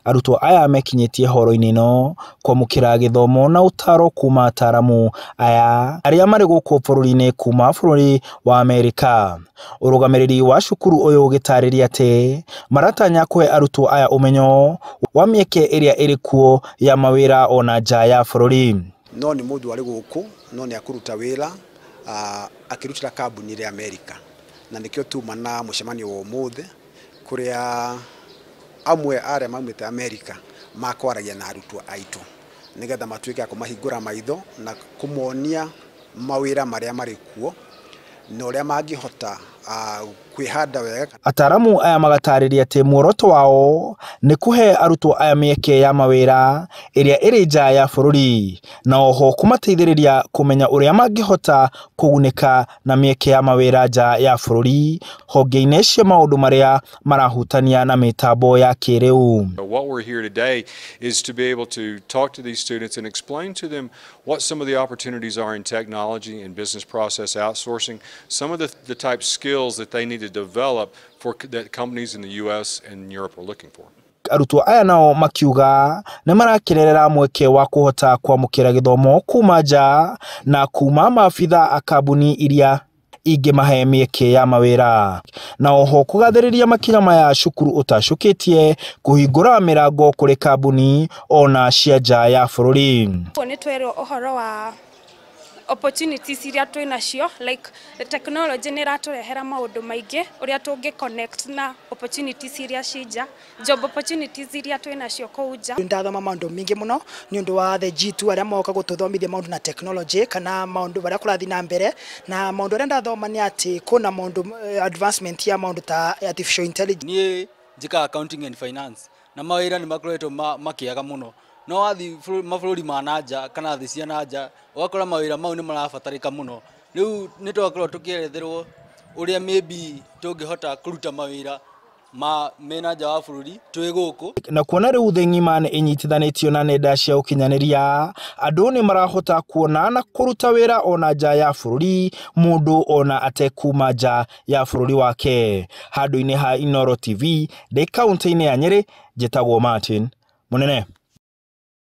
Arutwo aya mekinyĩtie horo-inĩ ĩno kwamũkĩra gĩthomo na ũtaro kuma ataramu aya arĩa marĩ gũkũ bũrũri-inĩ kuma bũrũri wa Amerika. Ũrũgamĩrĩri wa cukuru ũyũ ũgĩtarĩria atĩ maratanya kũhe arutwo aya ũmenyo wa mĩeke ĩrĩa ĩrĩ kuo ya mawĩra ona nja ya bũrũri. No nĩ mũndũ arĩ gũkũ no nĩ akũruta wĩra akĩrutĩra kambuni ĩrĩa Amerika, na nĩkĩo tuma na mũcemanio wa ũmũthĩ kũrĩa amwe arĩa maumĩte Amerika makwaragia na arutwo aitũ nĩgetha matuĩke a kũmahingũra maitho na kũmonia mawĩra marĩa marĩ kuo na ũrĩa mangĩhota kwĩhanda wega. Ataramu aya magatarĩria atĩ muoroto wao nĩ kũhe arutwo aya mĩeke ya mawĩra ĩrĩa ĩrĩ nja ya bũrũri, na oho kũmateithĩrĩria kũmenya ũrĩa mangĩhota kũgunĩka na mĩeke ya mawĩra nja ya bũrũri honge-inĩ cia maũndũ marĩa marahutania na mĩtambo ya kĩrĩu. What we're here today is to be able to talk to these students and explain to them what some of the opportunities are in technology and business process outsourcing, some of the type skills that they need to develop for that companies in the US and Europe are looking for. Arutwo aya nao makiuga nĩ marakenerera mweke wa kũhota kwamũkĩra gĩthomo kuma nja na kuma maabitha a kambuni iria ingĩmahe mĩeke ya mawĩra, na oho kũgathĩrĩria makinya maya cukuru ũtacũkĩtie kũhingũra mĩrango kũrĩ kambuni ona cia nja ya bũrũri. Nĩ twerwo ũhoro wa opportunities iria twĩ nacio, like the technology nĩ ĩratũrehera maũndũ maingĩ ũrĩa tũngĩ connect na opportunities iria ci nja, job opportunities iria twĩ nacio kũu nja. Ndathoma maũndũ maingĩ mũno nĩ ũndũ wa the G2 arĩa moka gũtũthomithia maũndũ na technology kana maũndũ marĩa kũrathiĩ na mbere, na maũndũ arĩa ndathoma nĩ atĩ kwĩna maũndũ advancement ya maũndũ ta artificial intelligence. Niĩ njĩkaga accounting and finance na mawĩra nĩ makoretwo makĩaga mũno, no wathiĩ mabũrũri ma nanja kana thĩ cia nanja ũgakora mawĩra mau nĩ marabatarĩka mũno. Rĩu nĩ twakorwo tũkĩeretherwo ũrĩa maybe tũngĩhota kũruta mawĩra ma mena nja wa bũrũri twĩ gũkũ. Na kuona rĩu thĩ ng'ima nĩ ĩnyitithanĩtio na nenda cia ũkinyanĩria, andũ nĩ marahota kuona na kũruta wĩra ona nja ya bũrũri mũndũ ona atekuma nja ya bũrũri wake. Handũ-inĩ ha Inooro TV ndĩ kaũntĩ-inĩ ya Nyĩrĩ, njĩtagwo Martin Mũnene.